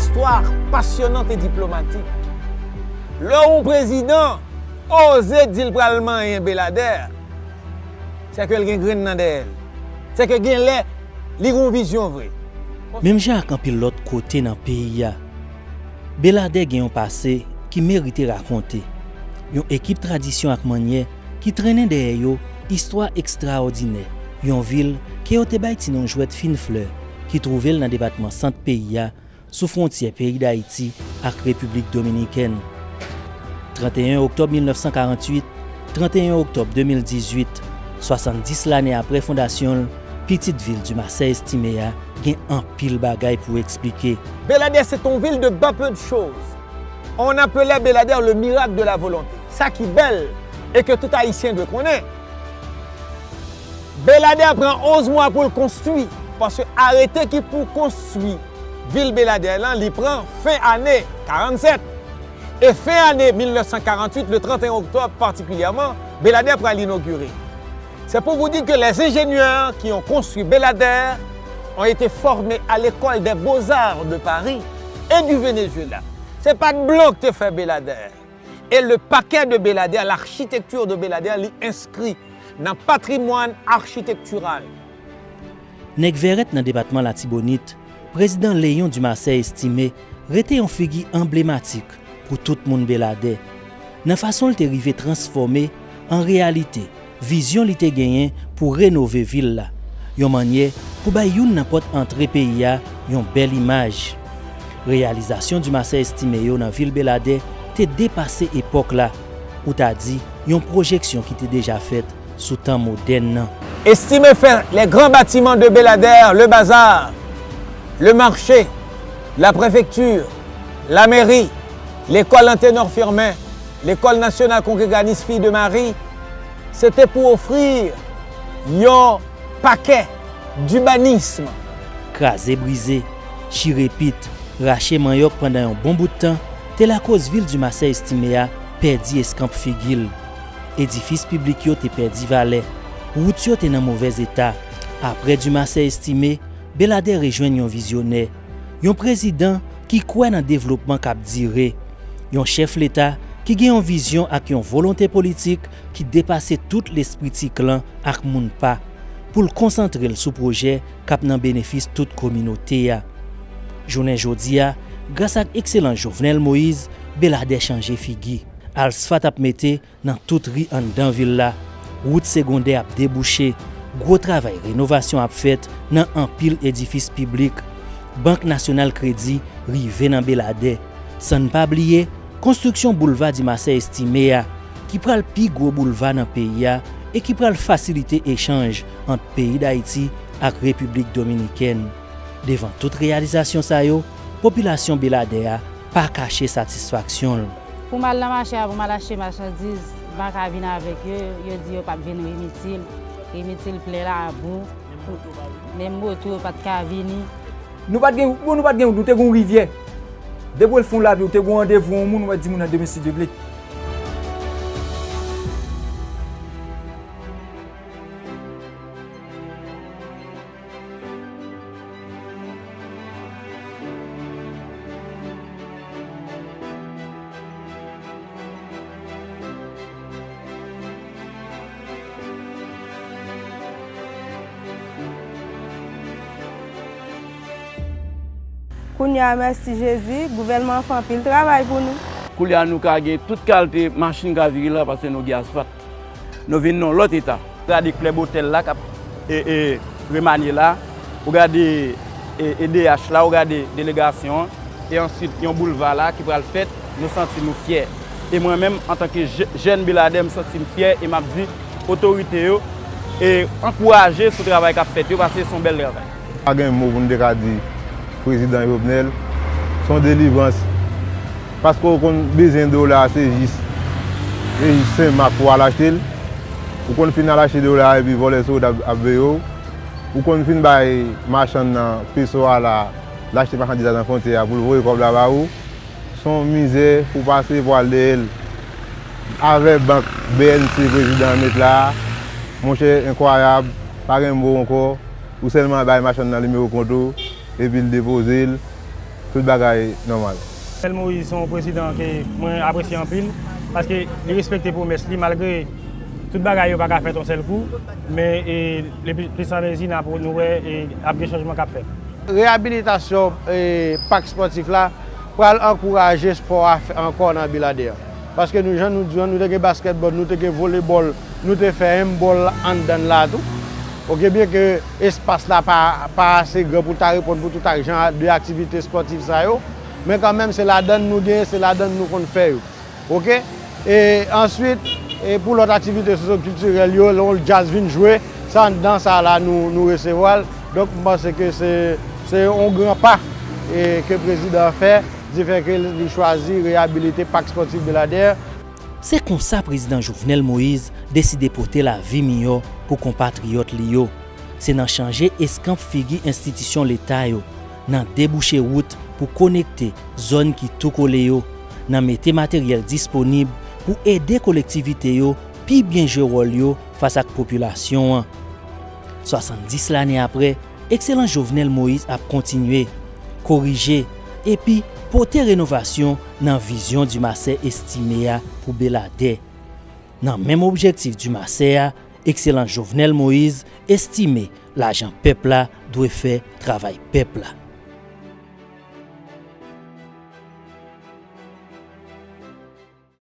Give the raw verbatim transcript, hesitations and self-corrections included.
Histoire passionnante et diplomatique. Lè yon prezidan oze di l pral manyen Beladè, se ke l gen grenn nan dèyè l. Se ke gen lè li gen yon vizyon vre. Menm jan ak anpil lòt kote nan peyi a, Beladè gen yon pase ki merite rakonte. Yon ekip tradisyon ak mannyè ki trennen dèyè yo istwa ekstraòdinè yon vil ke yo te bay ti non jwèt Fin Flè, ki twouve l nan depatman Sant peyi a, sou fwontyè peyi Dayiti ak Repiblik Dominikèn. Tranteyen oktòb mil nèf san karanntuit, tranteyen oktòb de mil dizuit, swasanndis lane apre fondasyon l, pitit vil Dumarsais Estimé a gen anpil bagay pou eksplike. Beladè, c'est une ville de pas peu de choses. On appelait Beladè le miracle de la volonté. Sa ki bèl e ke tout Ayisyen dwe konnen. Beladè pran onz mwa pou l konstwi, paske arete ki pou konstwi vil Beladè lan, li pran fen ane karannsèt. E fen ane mil nèf san karantuit, le trente et un octobre particulièrement, Beladè pral inogire. C'est pour vous dire que les ingénieurs qui ont construit Beladè ont été formés à l'école des beaux-arts de Paris et du Venezuela. Se pa t blan k te fè Beladè. E le paquet de Beladè, l'architecture de Beladè, li enskri nan patrimwàn achitektiral. Nèg Vèrèt nan depatman Latibonit, prezidan Léon Dumarsais Estimé rete yon figi anblematik pou tout moun Beladè, nan fason l te rive transfòme an reyalite vizyon li te genyen pou renove vil la, yon mannyè pou bay youn nan pòt antre peyi a yon bèl imaj. Reyalizasyon Dumarsais Estimé yo nan vil Beladè te depase epòk la, ou ta di yon pwojeksyon ki te deja fèt sou tan modèn nan. Estimé fait les grands bâtiments de Beladè, le bazar, le marché, la préfecture, la mairie, l'école Anténor Firmin, l'école nationale congréganiste Filles de Marie, se te pou ofri yon pakè dibanism. Kraze brize, chire pit, rache manyòk pandan yon bon bout tan te lakòz vil Dumarsais Estimé a pèdi eskanp figi l. Edifis piblik yo te pèdi valè, wout yo te nan movèz eta. Apre Dumarsais Estimé, Beladè rejwenn yon vizyonè, yon prezidan ki kwè nan devlopman k ap dire, yon chèf leta ki gen yon vizyon ak yon volonte politik ki depase tout lespri ti klan ak moun pa, pou l konsantre l sou pwojè k ap nan benefis tout kominote a. Jounen jodi a, gras ak ekselans Jovenel Moïse, Beladè chanje figi. Asfalt ap mete nan tout ri anndan vil la. Wout segondè ap debouche. Gwo travay renovasyon ap fèt nan anpil edifis piblik. Bank Nasyonal Kredi rive nan Beladè. San n pa bliye konstriksyon boulva Dimasè Estimé a, ki pral pi gwo boulva nan peyi a e ki pral fasilite echanj ant peyi Dayiti ak Repiblik Dominikèn. Devan tout reyalizasyon sa yo, popilasyon Beladè a pa kache satisfaksyon l. Pou m al nan mache a, pou m al achte machandiz, m pa ka vin avèk yo, yo di yo p ap vin Rimitil. Rimitil plen labou. Menm moto pa t ka vini. Nou pa t gen, bon, nou pa t gen wout, nou te gen yon rivyè. Depi w fè yon lapli, ou te gen yon randevou yon moun, ou mèt di moun nan demen si Dye vle. Kounye a, mèsi Jezi, gouvènman an fè anpil travay pou nou. Koulye a, nou ka gen tout kalite machin ka vire la paske nou gen asfalt. Nou vin nan yon lòt eta. Gade klèb otèl la k ap, e, e, remanye la. Ou gade, e, E D H la, ou gade delegasyon an. E answit, yon boulva la ki pral fèt, nou santi nou fyè. E mwen menm, antanke je-, jèn Beladè, m santi m fyè e m ap di otorite yo, e, ankouraje sou travay k ap fèt yo, paske se yon bèl travay. Pa gen mo pou n te ka di prezidan Jovenel, se yon delivrans. Paske w konn bezwen dola, se jis, se jis senmak pou w al achte l. Ou konn fin al achte dola epi vòlè sou wout ap, ap veye w. Ou konn fin bay machann nan peso a la, l achte machandiz la nan fwontyè a pou l voye kòb la ba ou. Se yon mizè pou w pase pou w al dèyè l. Avè bank B N C prezidan an met la a, monchè, enkwayab, pa gen mo ankò. Ou sèlman bay machann nan nimewo kont ou, epi l depoze l. Tout bagay nòmal. Jovenel Moïse se yon prezidan ke mwen apresye anpil, paske li respekte pwomès li, malgre tout bagay yo pa ka fèt yon sèl kou, men e, le pli, plis an mezi n ap, nou wè e, ap gen chanjman k ap fèt. Reyabilitasyon e, pak espòtif la pral ankouraje espò a fè ankò nan Beladè. Paske nou, jan nou di an, nou te gen baskètbòl, nou te gen volebòl, nou te fè handball anndan la tou. Oke, byen ke espas la pa, pa ase gran pou ta reponn pou tout ak jan de aktivite espòtif sa yo, men kanmenm se ladann nou genyen, se ladann nou konn fè yo. Oke? E answit, e pou lòt aktivite sosyokiltirèl yo, lè yon djaz vin jwe, se anndan sa la nou, nou resevwa l. Donk, m panse ke se, se yon gran pa e, ke prezidan an fè, di fè ke li chwazi reyabilite pak espòtif Beladè. Se konsa prezidan Jovenel Moïse deside pote lavi miyò pou konpatriyòt li yo. Se nan chanje eskanp figi enstitisyon leta yo, nan debouche wout pou konekte zòn ki tou kole yo, nan mete materyèl disponib pou ede kolektivite yo pi byen jwe wòl yo fas ak popilasyon an. Swasanndis lane apre, Ekselans Jovenel Moïse ap kontinye korije epi pote renovasyon nan vizyon Dimasè Estime a pou Beladè. Nan menm objektif Dimasè a, Ekselans Jovenel Moïse estime lajan pèp la dwe fè travay pèp la.